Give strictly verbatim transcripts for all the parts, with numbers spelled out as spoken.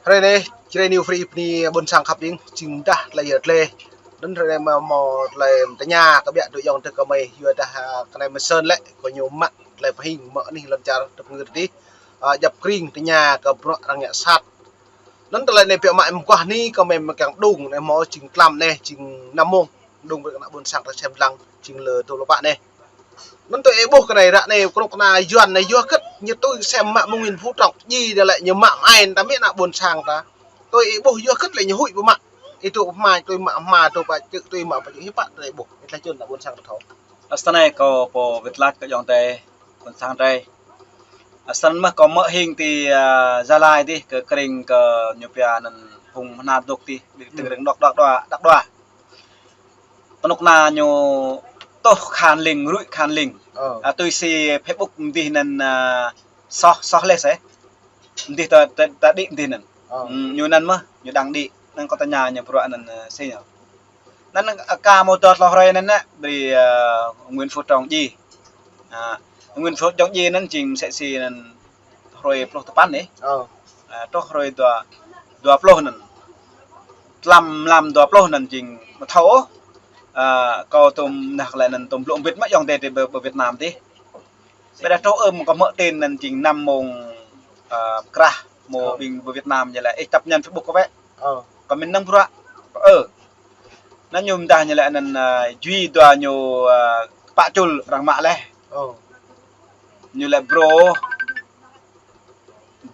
Hrơi anai, Jrai New Free bơni ƀôn sang khăp ing, jing dah tơlơi yơh tơlơi. Anŭn hrơi anai mă mơ̆ tơlơi tơña kơ ƀiă tui yŏng tơ kơ mơi, yua dah, a, kơ anai mơsơn lĕ, kơ ñu mă tơlơi pơhing mơ̆ anih lŏn čar tơpơngơ̆t adih. A, djăp kring tơña kơ bruă arăng ngă sat. Anŭn tơlơi anai ƀiă mă mơguah anai kơ mơi mơkăng đung anai mơ̆ jing tlam anai, jing năm mông. Đung brơi kơ ană ƀôn sang ta sem lăng, jing lơ tơlơi pă anai. Anŭn tui ih ƀuh kơ anai ră anai, kơnuk kơna Yuan anai yua hơget, ñu tui sem mă mơ̆ng Nguyễn Phú Trọng, djai dah lĕ ñu mă mơai ta mĭn ană ƀôn sang ta. Tui ih ƀuh yua hơget lĕ ñu huĭ pơmă. Ih tui pơhma, tui mă hma, tui pă čư̆, tui mă pă čư̆, hiư̆m pă tơlơi ƀuh. Ih tơlơi čun ană ƀôn sang ta thâo. Asăn anai kâo pô wơ̆t lač kơ ayŏng adơi ƀôn sang drei. Asăn mơ̆ kâo mơ̆ hing ti, a, Gia Lai adih kơ kring kơ ñu pia anŭn phung hơnat dŏ adih, ƀing tơring đŏk đŏk đua, đŏk đua. Kơnuk kơna ñu tuh khan ling, rui khan ling. Ơ. A, tui si Facebook adih anŭn, a, soh, soh leh sĕ. Adih ta, ta, ta đĭ adih anŭn. Ơ. Hm, ñu anŭn mơ̆, ñu đang đĭ. Anŭn kâo tơña ñu bruă anŭn, a, si ñu. Anŭn, a, ka mơ̆ dŏ tlâo hrơi anŭn nă, brơi, a, Nguyễn Phú Trọng djai. A, Nguyễn Phú Trọng djai anŭn jing mơsĕ si anŭn hrơi pluh tơpăn anai. Ơ. A, truh hrơi dua, dua pluh anŭn. Tlam mlam dua pluh anŭn jing mơ̆ thâo ôh. A, kâo tŭm nah kơ lĕ anŭn tŭm blŭ mbĭt mơ̆ ayŏng adơi ti ƀơ, ƀơ Việt Nam adih. Ƀiădah truh ưm kâo mơ̆ tin anŭn jing năm mông, a, krah mơ̆ ƀing ƀơ Việt Nam ñu lĕ ih čăp ñan Facebook kâo wơ̆t. Ơ. Kâo mĭn năng bruă. Ơ. Anŭn ñu mơdah ñu lĕ anŭn, a, djai dua ñu, a, pă čul arăng mă leh. Ơ. Ñu lĕ brơi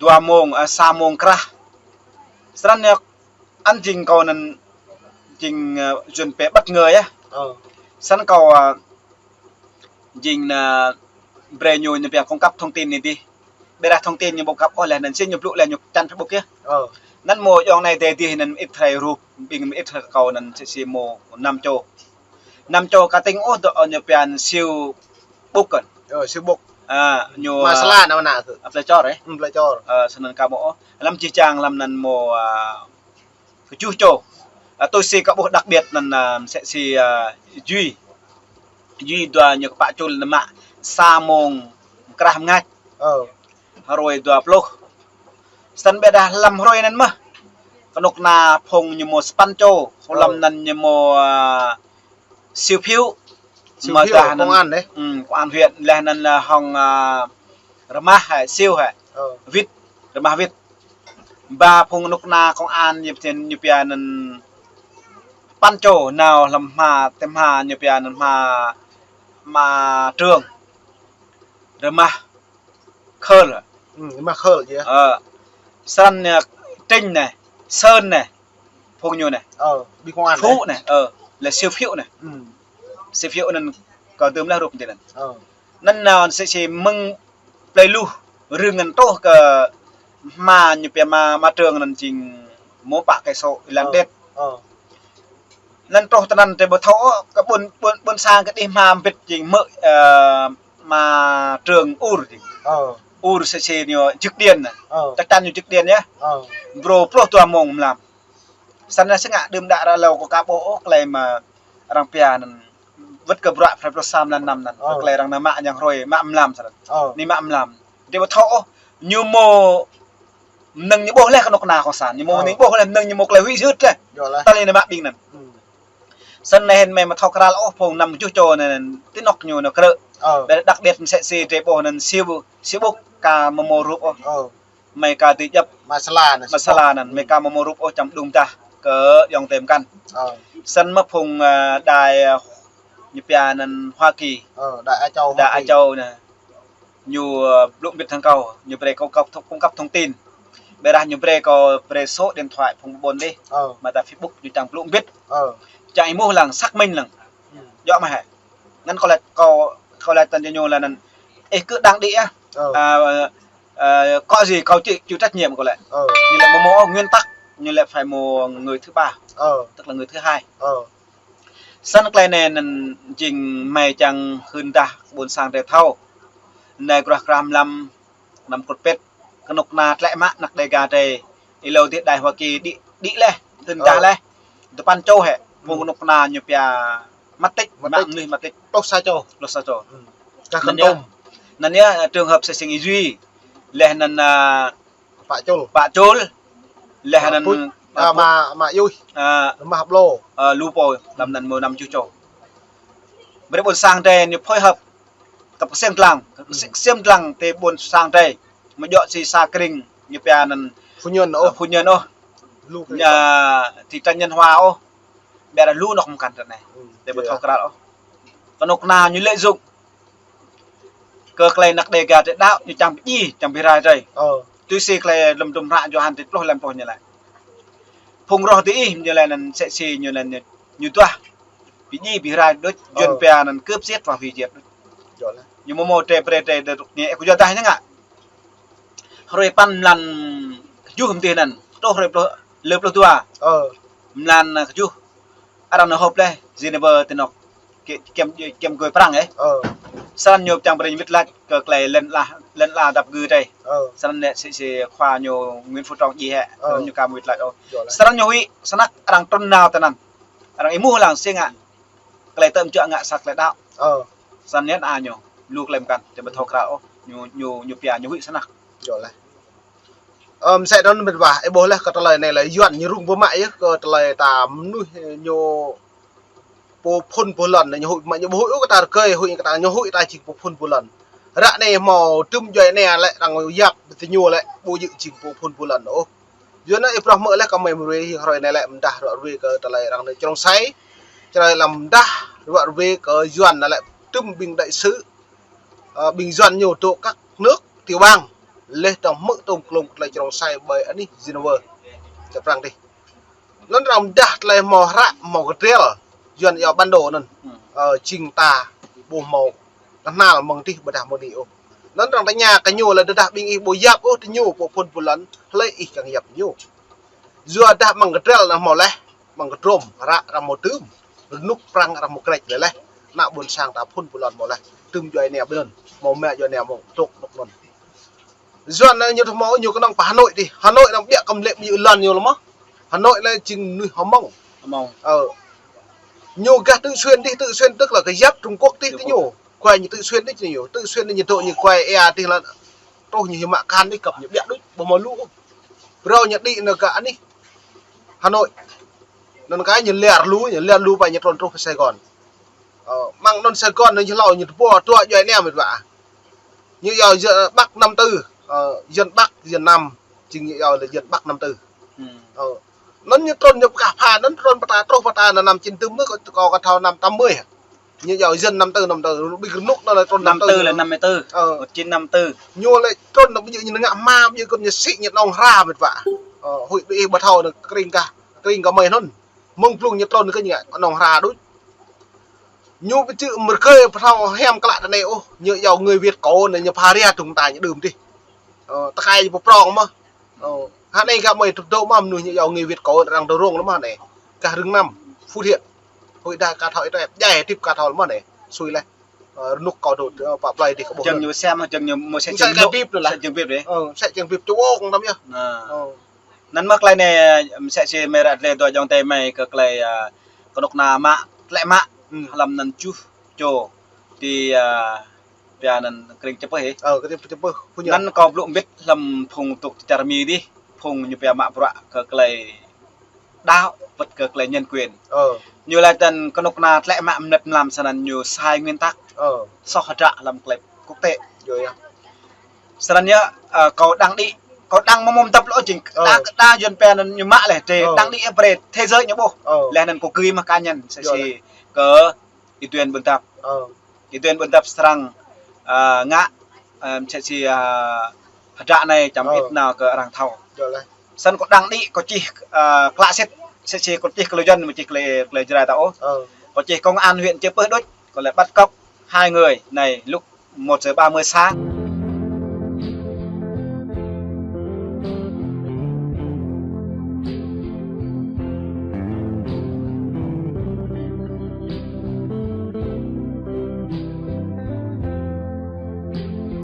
dua mông, a, sa mông krah. Srăn ñu ăn jing kâo anŭn jing, a, Yuan pĕ bất ngờ yơh. Ơ. Srăn kâo, a, jing anŭn brơi ñu ñu pia cung cấp thông tin anai adih. Ƀiădah thông tin ñu ƀu cung cấp ôh leh anŭn si ñu blŭ leh ñu čan Facebook yơh. Ơ. Anŭn mơ̆ ayŏng anai adih anŭn ih thâo rup ƀing ih thâo kâo anŭn si si mơ̆ năm čô. Năm čô ka tĭng ôh dŏ ñu pia anŭn siu ƀŭk kơn. Ơ, siu ƀŭk. A, ñu, mă, a, sala anŭn mơ̆ anŭn kơ. A, plei čor, ơ? Hm, plei čor. Ơ, srăn anŭn ka mơ̆ ôh. Lăm čih čang lăm anŭn mơ̆, a, kơjuh čô. A, tui si kâo ƀuh đặc biệt anŭn, a, mơsĕ si, a, djai. Djai dua ñu kơ pă čul anŭn mă sa mông krah mơngač. Ơ. Hrơi dua pluh. Srăn ƀiădah lăm hrơi anŭn mơ̆. Kơnuk kơna phung ñu mơ̆ sapăn čô. Ơ. Lăm anŭn ñu mơ̆, a, Siu Phiu. Siu Phiu, mơdah anŭn, công an dih. Hm, công an huyện, leh anŭn lĕ hŏng, a, Rơmah hă, Siu hă. Ơ. Wit, Rơmah Wit. Ba phung kơnuk kơna công an ñu pia, ñu pia anŭn sapăn čô nao lăm hma, tơm hma ñu pia anŭn hma, hma Trường. Rơmah Khơl. Hm, Rơmah Khơl yơh. Ơ. Srăn anai, Trinh anai, Sơn anai. Phung ñu anai. Ơ, ƀing công an Phú anai. Anai, ơ, lĕ Siu Phiu anai. Hm. Siu Phiu anŭn kâo tŭm leh rup adih anŭn. Ơ. Anŭn nao mơsĕ si mơ̆ng Plei Luh, rưng anŭn truh kơ hma ñu pia hma, hma Trường anŭn jing mơ̆ pă cây số, ih lăng đet. Ơ. Anŭn truh tơ anŭn tơ ƀu thâo ôh, kơ ƀôn, ƀôn, ƀôn sang kơ đih hma mbĭt jing mơ̆, ơ, hma Trường ur jing. Ơ. Ur mơsĕ si ñu jik điện anŭn. Ơ. Chắc chắn ñu jik điện yơh. Ơ. Brơi pluh dua mông mlam. Srăn anai sĭt ngă đưm đă ră lâo kâo ka ƀuh ôh tơlơi mơ̆ arăng pia anŭn wơ̆t kơ bruă phrai pluh sa mlan năm anŭn. Ơ. Tơlơi arăng nao mă yang hrơi mă mlam srăn. Ơ. Anai mă mlam. Tơ ƀu thâo ôh, ñu mơ̆ mơnơ̆ng ñu ƀuh leh kơnuk kơna cộng sản. Ñu mơ̆, ơ, mơnơ̆ng ƀuh leh, mơnơ̆ng ñu mơ̆ tơlơi huĭ hyưt leh. Yơh leh. Tơlơi anai mă ƀing anŭn. Hm. Srăn anai hĭn mơi mơ̆ thâo krăl ôh phung năm kơjuh čô anŭn ti anŏ ñu nao krư̆. Ơ. Ƀiădah đặc biệt mơsĕ si drơi ƀuh anŭn Siu, Siu Ƀŭk ka mơ̆ mơ̆ rup ôh. Ơ. Mơi ka ti djăp. Mă sala anŭn, mă sala anŭn, mơi ka mơ̆ mơ̆ rup ôh čang đung dah kơ ayŏng adơi mơkăn. Ơ. Srăn mơ̆ phung, ơ, đài, ơ, ñu pia anŭn Hoa Kỳ. Ơ, đài Á Châu, Hoa Kỳ. Đài Á Châu anŭn. Ñu, ơ, blŭ mbĭt hăng kâo, ñu brơi kâo, kâo thông, cung cấp thông tin. Ƀiădah ñu brơi kâo brơi số điện thoại phung ƀôn dih. Ơ. Mơta Facebook ñu čang blŭ mbĭt. Ơ. Čang ih mŭt lăng, xác minh lăng. Hm. Djơ̆ mơ̆ hă. Anŭn kâo laĭ, kâo, kâo laĭ tăn ñu lĕ anŭn. Ih cứ đang đĭ yơh. Ơ. À, ờ, có gì kâo chịu, chịu trách nhiệm kâo laĭ. Ơ. Ñu laĭ mơ̆ mơ̆ nguyên tắc, ñu laĭ phải mơ̆ người thứ ba. Ơ. Tức là người thứ hai. Ơ. Srăn tơlơi anai anŭn jing mơi čang hưn dah ƀôn sang drơi thâo. Anai gruah krah mlam, năm kơnuk pĭt, kơnuk kơna tlĕ mă anăk Đêga drơi. Ih lâo dih đài Hoa Kỳ đĭ, đĭ leh, hưn dah leh. Ơ. Dua păn čô hĕ, phung, hm, kơnuk kơna ñu pia mất tích, mất tích, mă mơnuih mất tích. Pluh sa čô. Pluh sa čô. Hm. Anŭn yơh, anŭn yơh, trường hợp mơsĕ si Ih Duy. Leh anŭn, a, pă čul. Pă čul. Laih anŭn, mă, mă, mă Yuih. Mă Blô. Ơ, lu pô, lăm anŭn mơ̆ năm juh čô. Brơi ƀôn sang drơi ñu phối hợp. Kơ pơsiêng dlăng, kơ pơsiêng dlăng tơ ƀôn sang drơi. Mơ̆ djơ̆ si sa Kring, ñu pia anŭn Phú Nhuận ôh. Phú Nhuận ôh. Lu Kring. Ñu, thị trấn Nhân Hòa ôh. Biă dah lu anŏ mơkăn tơ anai. Tơ ƀu thâo krăl ôh. Kơnuk kơna ñu lợi dụng. Kơ tơlơi anăk Đêga tơ đaŏ, ñu čang pơdjai, čang pơrai drơi. Tui si tơlơi lơ̆m dŭm hră Yôhan tơ pluh lăm pluh ñu laĭ. Phung roh diih, ñu laĭ anŭn sĕ si, ñu laĭ anŭn, ñu duah. Pơdjai pơrai đôč, Yuan pia anŭn cướp giết và hủy diệt đôč. Ñu mơ̆ mơ̆ trê brê trê đơ rŭk ñe, ơ, kơ yua dah ñu ngă. Hrơi păn mlan kơjuh mơ̆ng tih anŭn, truh hrơi pluh, lơ pluh dua. Mlan kơjuh, arăng nao họp laih, Geneva tơ anŏ, kiăng, kiăng gơi prăng, ơ. Săn ñu čang brơi ñu wĭt lač kơ tơlơi lŏn ala, lŏn ala dăp gư drơi. Săn lĕ si, si khua ñu Nguyễn Phú Trọng djai hĕ, săn ñu kăm wĭt lač ôh. Săn ñu huĭ, snăk arăng trŭn nao tơ anŭn. Arăng êmuh lăng si ngă. Tơlơi tơm čuă ngă sa tơlơi đaŏ. Săn ñu a ñu, lu tơlơi mơkăn, tơ ƀu thâo krăl ôh, ñu, ñu, ñu pia ñu huĭ snăk. Ơ, mơsĕ anŭn mĕt wa, ih ƀuh laih kơ tơlơi anai lĕ Yuan ñu rŭng pơmă yơh kơ tơlơi ta mơnuih ñu pô phŭn pô lŏn, ñu huĭ mă ñu ƀu huĭ ôh kơ ta rơkơi, huĭ kơ ta ñu huĭ ta jing pô phŭn pô lŏn. Ră anai hmâo tŭm djuai ania lĕ arăng yap tơ ñu lĕ ƀu djơ̆ jing pô phŭn pô lŏn ôh. Yua anŭn ih phrâo hmư̆ laih kơ mơi mơruai hrơi anai lĕ mơdah ruă ruai kơ tơlơi arăng anai črông sai. Čơrơi lăm mơdah ruă ruai kơ Yuan anŭn lĕ tŭm ƀing đại sứ, ơ, ƀing Yuan ñu dŏ các nước tiểu bang. Laih dơ̆ng hmư̆ tŭm klông tơlơi črông sai ƀơi anih Geneva. Čar Prăng dih. Anŭn arăng mơdah tơlơi hmâo hră, hmâo kơdrel. Yuan yua bản đồ anŭn. Ơ, jing ta ƀu hmâo kơnăl mơ̆ng dih ƀôdah mơ̆ng anai ôh. Anŭn arăng tơña kơ ñu lĕ tơdah ƀing ih ƀu yap ôh tơ ñu pô phŭn pô lŏn, hlơi ih kiăng yap ñu. Yua dah mơ̆ng kơdrel anŭn hmâo laih, mơ̆ng kơdrôm, hră arăng hmâo tŭm, rơnŭk prăng arăng hmâo krĕč laih laih, anăk ƀôn sang ta phŭn pô lŏn hmâo laih, tŭm djuai ania ƀơi anŭn, hmâo mă djuai ania hmâo trôk dŏ anŭn. Yuan anai ñu thâo hmâo ñu kơnơ̆ng pơ Hà Nội dih, Hà Nội anŭn biă kơ mơlĕ ƀơi lŏn ñu lĕ mơ̆. Hà Nội lĕ jing mơnuih Hmông. Hmông. Ơ. Ñu gah Tứ Xuyên dih, Tứ Xuyên tức là kơ yap Trung Quốc dih tơ ñu. Kuai ñu Tứ Xuyên dih tơ ñu. Tứ Xuyên dih ñu dŏ ñu kuai ea dih lĕ. Truh ñu hiam mă khan dih kăp ñu biă đôč, ƀu hmâo lu. Brơi ñu đĭ nao kơ anih Hà Nội. Anŭn kơ ñu ler lu, ñu ler lu ƀai ñu trŭn truh pơ Sài Gòn. Ơ, mơ̆ng anŭn Sài Gòn anŭn ñu hlâo ñu tơpô dua djuai ania mĕt wa. Ñu yua Bắc Nam Tư, ơ, Yuan Bắc, Yuan Nam, jing ñu yua lĕ Yuan Bắc Nam Tư. Ơ, anŭn ñu trŭn ñu pơkah pha, anŭn trŭn pơta, truh pơta anŭn năm chín tư mơ̆, kâo, kâo, kâo thâo năm tám mươi. Ñu yua Yuan Nam Tư, Nam Tư, ƀing rơnŭk anŭn lĕ trŭn Nam Tư. Năm tư lĕ năm mươi tư. Ơ. Một chín năm tư. Ñu lĕ trŭn anŭn ƀu djơ̆ ñu ngă hma, ƀu djơ̆ kơ ñu sĭ ñu nong hra mĕt wa. Ơ, huĭ ƀu ih ƀu thâo anŭn kring kah, kring kơ mơi anŭn. Mơ̆ng blung ñu trŭn kơ ñu ngă nong hra đôč. Ñu ƀu djơ̆ mơ̆ rơkơi pơthâo hiam klă tơ anai ôh, ñu yua người Việt cổ anŭn ñu pha ria tŭng ta ñu đưm dih. Ơ, tơkai ñu pơprong mơ̆. Ơ, hă anai gah mơi tŭ dŏ mơ̆ mơnuih ñu yua người Việt cổ arăng dŏ rông lăm hă anai. Gah rơnŭk năm, Phú Thiện. Huĭ dah ka thâo ih tơlơi djai hơdip ka thâo lăm hă anai. Sui laih. Ơ, rơnŭk kâo dŏ, ơ, pă plơi dih kơ ƀuh. Jing ñu sem, jing ñu mơ̆ sĕ jing bip. Sĕ jing bip dih lah. Sĕ jing bip. Ơ, sĕ jing bip čuông tăm yơh. Ơ. Anŭn mơ̆ tơlơi anai, mơ̆ sĕ si mơi ră lĕ dŏ jŏng tơi mơi kơ tơlơi, ơ, kơnuk kơna mă, tơlơi mă. Hlăm anŭn juh čô. Ti, ơ, pia anŭn Kring Čơpơh ih. Ơ, Kring Čơpơh, Phú Nhuận. Anŭn kâo blŭ mbĭt hlăm phung tŭk čar Mi dih, phung ñu pia mă bruă kơ tơlơi đaŏ, wơ̆t kơ tơlơi nhân quyền. Ơ. Ñu laĭ tơ̆n kơnuk kơna tơlơi mă mơnĭt mlam săn anŭn ñu sai nguyên tắc. Ơ. Soh hơdră hlăm tơlơi quốc tế. Yơh, yơh. Săn anŭn yơh, ơ, kâo đăng đĭ, kâo đăng mơ̆ mơ̆ mơdăp lŏ jing. Ơ. Đa, đa Yuan pia anŭn ñu mă laih, tơ đăng đĭ brơi thế giới ñu ƀuh. Ơ. Laih anŭn kâo gửi mơ̆ cá nhân, sĕ si kơ Y Tuyên Buôn Dap. Ơ. Y Tuyên Buôn Dap srăng, ơ, ngă, ơ, sĕ si, ơ, hơdră anai čăm ih nao kơ arăng thâo. Săn kâo đăng đĭ, kâo čih, ơ, klă sĭt, sĕ si kâo čih kơ lu Yuan, mơ̆ čih kơ lu, kơ lu Jrai ta ôh. Ơ. Kâo čih công an huyện Chư Pưh đôč, kâo laĭ bắt cóc hai người này lúc một giờ ba mươi sáng.